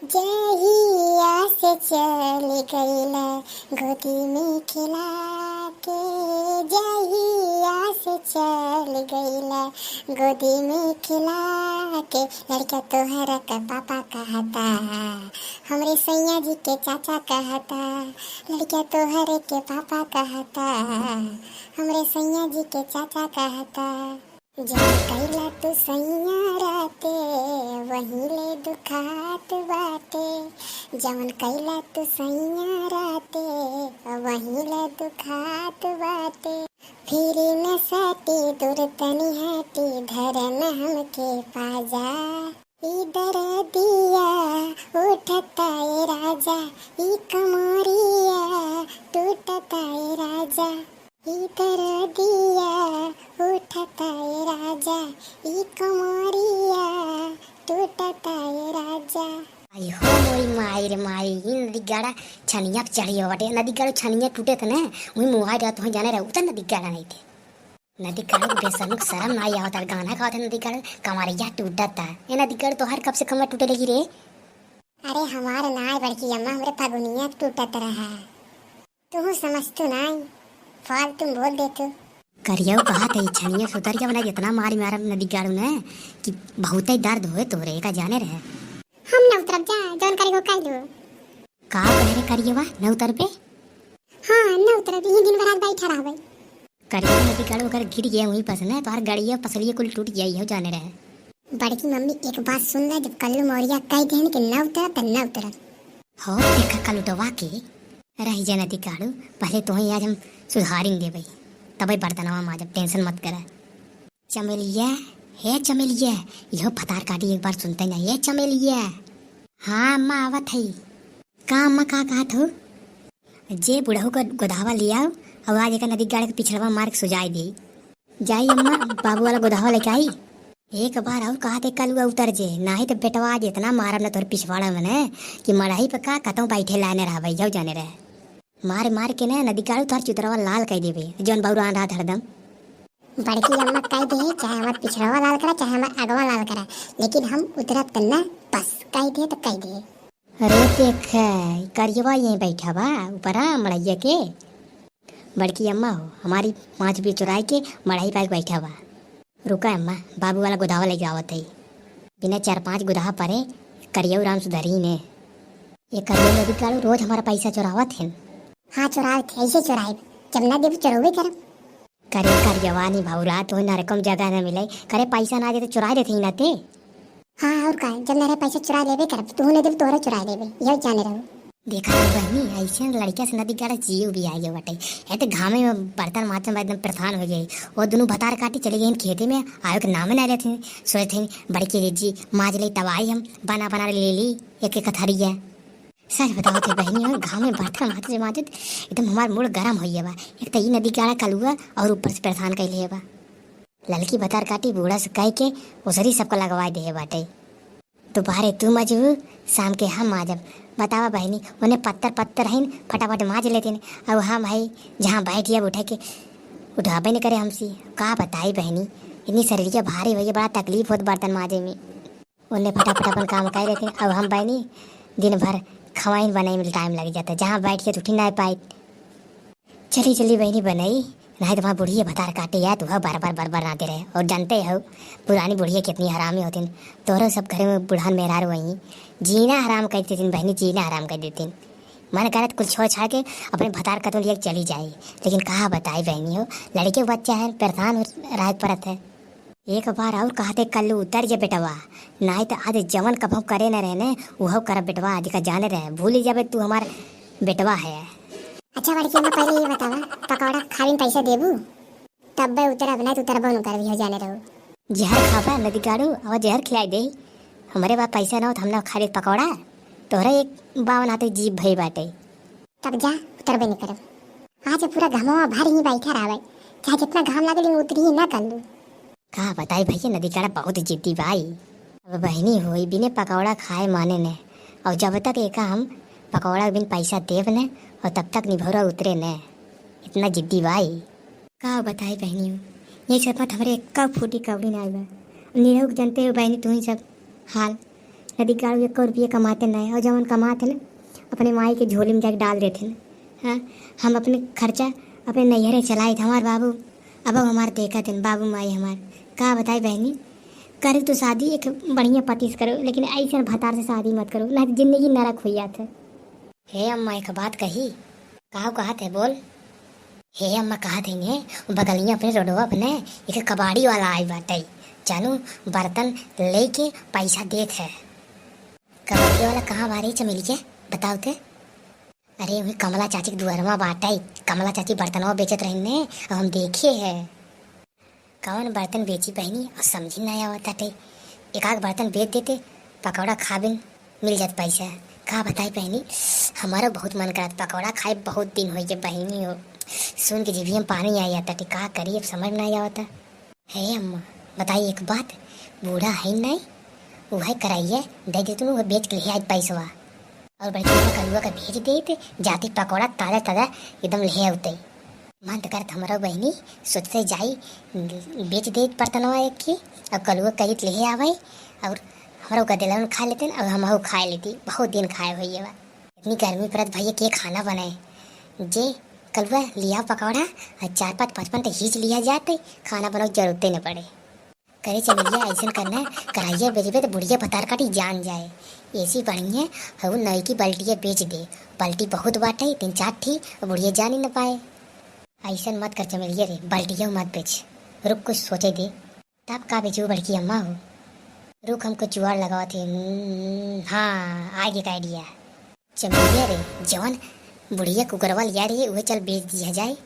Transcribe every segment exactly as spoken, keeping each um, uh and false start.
जहिया से चल गइला गोदी में खिला के, जहिया से चल गइला गोदी में खिला के, लड़का तोहरा के पापा कहता, हमरे सैया जी के चाचा कहता, लड़का तोहरे के पापा कहता, हमरे सैया जी के चाचा कहता। जवन कइला तू सैया राते, वही ले दुखात बाटे। जवन कइला तू सैया राते, वही ले दुखात बाटे। फिर न सटी दूर तनी हटी, धरन हमके पाजा। ई दरदिया उठता ए राजा, ई कमरिया टूटता ए राजा। ई दरदिया उठता ए राजा, ई कमरिया टूटता ए राजा। आई हो मोरी माई रे माई, ई नदीगाड़ा छनिया पे चढ़ी हो बाटे। नदीगाड़ू छनिया टूटे थे ना, वही मुहाई रहत हो जाने रहे, उतर नदीगाड़ा नहीं थे। नदीगाड़ू बेसनुक शरम नाई आवत, गाना गावत है नदीगाड़ू, कमरिया टूटता। ए नदीगाड़ू तोहार कब से कमर टूटे लगी रे? अरे हमार नाई बड़की अम्मा, हमरे फगुनिया टूटत रहा। तुहू समझ तू नाई, फालतू में बोल दे तू। करियऊ कहा थे, ई छनिया सुधर गया, वरना इतना मारी मारब नदीगाड़ू ने कि बहुते दर्द होए तोरे, का जाने रहे। हम न उतरब जा, जौन करे को कह दो। का कहे रे करियवा, न उतरबे? हाँ, न उतरब, यही दिन भर आज बैठा रहबे। करियवा नदीगाड़ू अगर गिर गया वहीं पर से ना, तोहर गड़िया पसलिया कुल टूट गया, यहो जाने रहे। बड़की मम्मी एक बात सुन ले, जब कल्लू मौर्या कह देहन कि न उतरब त न उतरब। हो देखा कलुटवा के, रही जा नदीगाड़ू, पहले तोहई आज हम सुधारिन देबे, तबे बर्तनवा माजब, tension मत करा। चमेलिया, हे चमेलिया, यहो फतार काटी एक बार सुनते ना, हे चमेलिया। हाँ अम्मा आवत है। का अम्मा का कहत हो? जे बुढ़ऊ का गोधावा लियाओ, और आज एक नदीगाड़ के पिछड़वा मार के सुजाई दे। जाई अम्मा, बाबू वाला गोधावा लेके आई। एक बार और कहा थे कलुआ उतर जे, नाही तो बेटवा आज इतना मारब न तोहर पिछवाड़ा में न कि मड़ही पे का कतौ बैठे लाने रहबे, जाओ जाने रहे। मार मार के न नदीगाड़ू तोहर चुतरवा लाल कर देबे, जौन बौरान रहत हरदम। बड़की अम्मा कह दे, चाहे हमार पिछड़वा लाल करा, चाहे हमार अगवा लाल करा, लेकिन हम उतरब त न, बस कह दे तो कह दे। अरे देख, करियवा यहीं बैठा बा, ऊपरा मड़ैया के। बड़की अम्मा हो, हमारी माछ भी चुराई के मड़ाई पाए बैठा बा। रुका अम्मा, बाबू वाला गोधावा लेके आवत है। बिना चार पाँच गोधावा परे करियऊ राम सुधरी ने। ये करियऊ नदीगाड़ू रोज हमारा पैसा चुरावत है। हाँ चुरावत है, ऐसे चुराए, जब ना देबू चुरावे करब। करे करियवा नी भौरा, तोहे नरकम जगह न मिले। करे पैसा ना दे तो चुरा देते ही ना ते। हाँ और का, जब मेरे पैसा चुरा लेबे करब, तू नहीं देबे, तोहरे चुरा लेबे, यह जाने रहो। देखा तो बहनी, ऐसे लड़किया से नदीगाड़ा जियो भी आ गया बटे। ये तो घामे में बर्तन माजन में एकदम परेशान हो गई। वो दोनों भतार काटी चली गई खेते में, आयो के नामे ना लेते। सोचते बड़की जी माज ले तब आई हम बना बना ले ली एक एक थरिया। सच बताओ थे बहनी, और घामे बर्तन माजत माजत एकदम हमार मूड गरम होइए बा। एक तो ई नदीगाड़ा कलुआ और ऊपर से परेशान कैले बा। ललकी भतार काटी बूढ़ा से कह के ओसरी सबका लगवाए देहे बाटे। दोपहरे तू मजबू, शाम के हम माजब। बतावा बहनी, उन्हें पत्थर पत्थर हईन, फटाफट माज लेतिन। अब हम हई जहाँ बैठ जाब उठे के, उठाबे नहीं करे हमसे। का बताई बहनी, इतनी शरीर के भारी होइए, बड़ा तकलीफ होत बर्तन माजे में। उन्हें फटाफट अपन काम कर लेते। अब हम बहनी दिन भर खवाइन बनाई में टाइम लग जाता, जहाँ बैठ के तो उठी ना पाई। चली चली बहनी बनाई, नहीं तो वहाँ बुढ़िया भतार काटे यार, तू बार बार बार बार नाते रहे। और जानते हो पुरानी बुढ़िया कितनी हरामी होती। तोहरे सब घरे में बुढ़ान मेहरारू वहीं जीना हराम कर देती बहनी, जीना हराम कर देती। मन करत कुल छोड़ छाड़ के अपने भतार कतुल एक चली जाए, लेकिन कहा बताई बहनी हो, लड़के बच्चा है, परेशान हो रहे परत है। एक बार और कहते कल्लू उतर जे बेटवा, नाहीं त आज जवन कभो करे न रहे ने, उहो करब बेटवा, आज का जाने रहे, भूल ही जाबे तू हमार बेटवा है। अच्छा बड़की अम्मा, पहले ये बतावा, पकौड़ा खाविन पैसा देबू? तब्बे उतरब, नाहीं त उतरबो न करबी, हो जाने रहो। जहर खाबा नदीगाड़ू, अब जहर खिलाई दे। हमरे बा पैसा ना हो त हम ना खाबे पकौड़ा, तोहरे एक बावन हाथे जीभ भई बाटे। तब जा, उतरबे नहीं करब। आज पूरा घमवा भर ही बैठा रहबे, चाहे जितना घाम लागे, लेकिन उतरी ही ना कल्लू। का बताई भैया, नदीगाड़ा बहुत जिद्दी बाई। अब बहनी होई, बिने पकौड़ा खाए माने ने, और जब तक एका हम पकौड़ा बिन पैसा देब ने, और तब तक निभौरा उतरे ने। इतना जिद्दी बाई। का बताई बहनी हो, यही सब मत हमरे कब फूटी कबड़ी ना आइबा। निरहू के जानते हो बहनी, तू ही सब हाल। नदी गाड़ू एको रुपया कमाते नाहीं, और जवन कमाते ना, अपने माई के झोली में जाके डाल देते ना। हाँ, हम अपने खर्चा अपने नैहरे चलाइत, हमार बाबू अब हमार देखत हैं, बाबू माई हमार। का बताई बहनी, करू तो शादी एक बढ़िया पति से करो, लेकिन ऐसन भतार से शादी मत करो, नहीं तो जिंदगी नरक हो जात है। हे अम्मा, एक बात कही। काउ कहत है, बोल। हे अम्मा, कहत है ने, बगलिया अपने रोडवा पे ने एक कबाड़ी वाला आई बाटे, जानू, बर्तन लेके पैसा देत है। कबाड़ी वाला कहाँ बारे चमेलिया, बताओ ते? अरे, वही कमला चाची के दुआरमा बाटे, कमला चाची बर्तनवा बेचत रही ने, अब हम देखे है। कवन बर्तन बेची बहिनी, और समझी ना आवत हटे। एक आध बर्तन बेच देते, पकौड़ा खाबिन, मिल जात पैसा। का बताई बहिनी, हमारा बहुत मन करत पकौड़ा खाए, बहुत दिन होइ गए बहिनी हो। सुन के जीभिया में पानी आ जात हटे, का करी, अब समझ ना आवत। हे अम्मा, बताई एक बात, बूढ़ा है नहीं, वह कराइए, दे दे तुम, वह बेच के ले आज पैसवा। और बड़की अम्मा कलुआ का भेज देते, जाते पकौड़ा ताजा ताजा एकदम ले आते। मन तो करत हमरो बहिनी, सोचते जाई, बेच दे बर्तनवा एक की, और कलुआ कहित ले आवे, और हमरो का दिलवन खा लेते, और हमहू खा लेती, बहुत दिन खाए हुई बा। इतनी गर्मी पड़त भैया, के खाना बनाए? जे कलुआ लिया पकौड़ा, और चार पाँच, पाँच पाँच तो खींच लिया जाते, खाना बनावे जरूरते न पड़े। करे चमेलिया, ऐसन करना, कराइया बेचबे तो बुढ़िया भतार काटी जान जाए। ऐसी बढ़िया हऊ नई की बाल्टिया बेच दे, बाल्टी बहुत बाटे, तीन चार ठी, और बुढ़िया जान ही न पाए। ऐसन मत कर चमेलिया रे, बाल्टिया मत बेच, रुक कुछ सोचे दे। तब का बेचू बड़की अम्मा हो? रुक हम कुछ जुगाड़ लगावत ही। हम्म, हाँ, आ गया एक idea। चमेलिया रे, जवन बुढ़िया कुकरवा लिया रही, उहे चल बेच दिया जाए।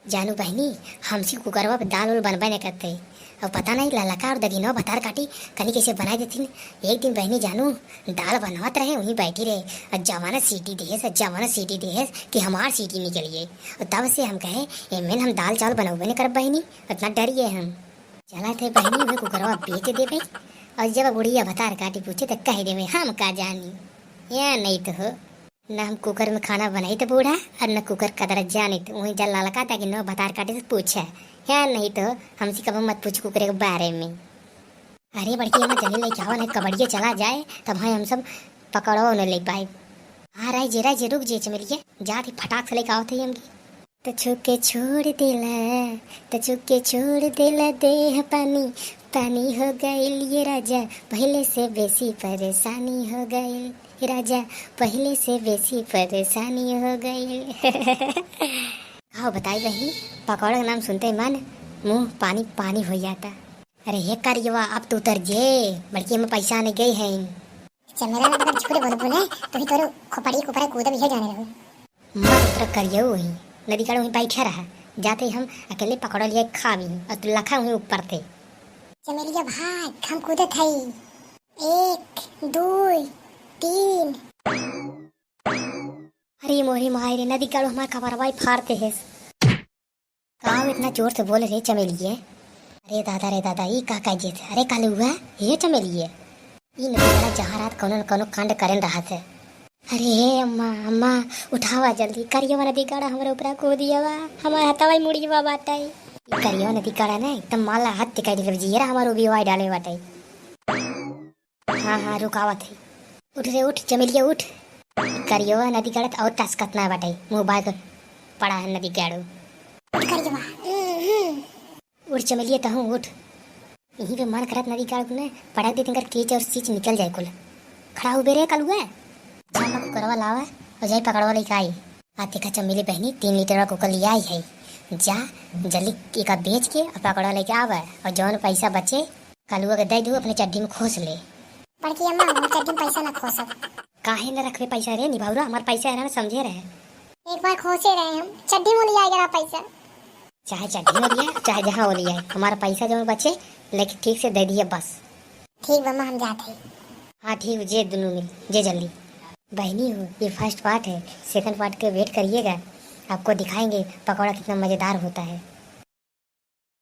जानू बहिनी, हमसे कुकरवा पे दाल उल बनबे नहीं करते। अब पता नहीं ललका और दगिनवा भतार काटी कनी कैसे बनाई देथिन। एक दिन बहिनी जानू दाल बनवत रहे, वहीं बैठी रहे, और जवाना सीटी देहेस, और जवाना सीटी देहेस कि हमार सीटी निकल गई। और तब से हम कहे, "ए मेन हम दाल चावल बनबे नहीं करब बहिनी, इतना डरिए हम।" चला थे बहिनी, वह कुकरवा बेच देबे, और जब बुढ़िया भतार काटी पूछे तो कह देबे, "हम का जानी, या नहीं तो हो।" न हम कुकर में खाना बनाइत बूढ़ा, और न कुकर कदर जानित। वहीं जा ललका दगिनवा भतार काटी से पूछे, या नहीं तो हमसे कबो मत पूछ कुकरे के बारे में। अरे बड़की अम्मा, जल्दी लेके आवा, नहीं कबड़िया चला जाए, तब हाँ हम सब पकौड़वा नहीं ले पाए। हाँ, रह जे, रह जे, रुक जे चमेलिया, जात ही फटाक से लेके आवत ही हमके। त छुके छोड़ देला, त छुके छोड़ देला देह पानी, पानी हो गइल ये राजा, पहले से बेसी परेशानी हो गइल। राजा, पहले से बेसी परेशानी हो गई। का बताई बहिनी, पकौड़ा के नाम सुनते ही मन मुंह पानी पानी हो जाता। अरे हे करियवा, अब तू उतर जे, बड़की अम्मा पैसा आने गई है। चमेला ना बदन छुरे बोल बोले, तू ही तोरे खोपड़ी ऊपर कूदब ये जाने रहो। मत उतर करियो वही, नदी काड़ो वहीं बैठे रहा, जाते ही हम अकेले पकौड़ा लिया खा भी, और तू लखा वहीं ऊपर थे। चमेलिया भाग, हम कूदत हई। एक, दो, तीन। अरे मोरी माई रे, नदी काड़ो हमार कपरवा ही फाड़ते है। का हो इतना जोर से बोल रे चमेलिए? अरे दादा रे दादा, ई का कह जे थे? अरे कलुआ, हे चमेलिए, ई नदी काड़ा जहाँ रात कौनो न कौनो कांड करन रहा थे। अरे हे अम्मा, अम्मा, उठावा जल्दी, करियवा नदी काड़ा हमारे ऊपर कूदियवा, हमारे हथवा ही मुड़ियवा बाटे। ई करियवा नदी काड़ा ना एकदम माला हाथ दिखाई दे, जियरा हमारे उबियवा डाले बाटे। हाँ, हाँ, रुकावत है। उठ रे, उठ, चमेलिया, उठ। करियो नदी काड़ा त और टसकत ना बाटे, मुंह बाय के पड़ा है नदी काड़ू। उठ करियो, हम्म, हम्म। उठ चमेलिया, तहूँ उठ। यहीं पे मन करत नदी काड़ू ने पटक दे, तिनकर कीच और सीच निकल जाए कुल। खड़ा हो बे रे कलुआ। जा, कुकरवा लावा और जाई पकड़वा लेके आई। आ देखा चमेली बहनी, तीन लीटर वाला कुकर लिया आई है। जा, जल्दी एका बेच के और पकौड़ा लेके आवे और जौन पैसा बचे, कलुआ के दे दू, अपने चड्डी में खोस ले। बड़की अम्मा, हम चड्डी में पैसा ना खोसब। काहे न रखबे पैसा रे निभौरा, हमार पैसा है ना, समझे रहे। एक बार खोसे रहे हम, चड्डी में लिया गया पैसा। चाहे चड्डी में लिया, चाहे जहाँ वो लिया, हमारा पैसा जौन बचे, लेके ठीक से दे दिया बस। ठीक बा अम्मा, हम जात है। हाँ ठीक, जे दुनू मिल, जे जल्दी। बहनी हो, ये first part है, second part के wait करिएगा, आपको दिखाएंगे पकौड़ा कितना मज़ेदार होता है।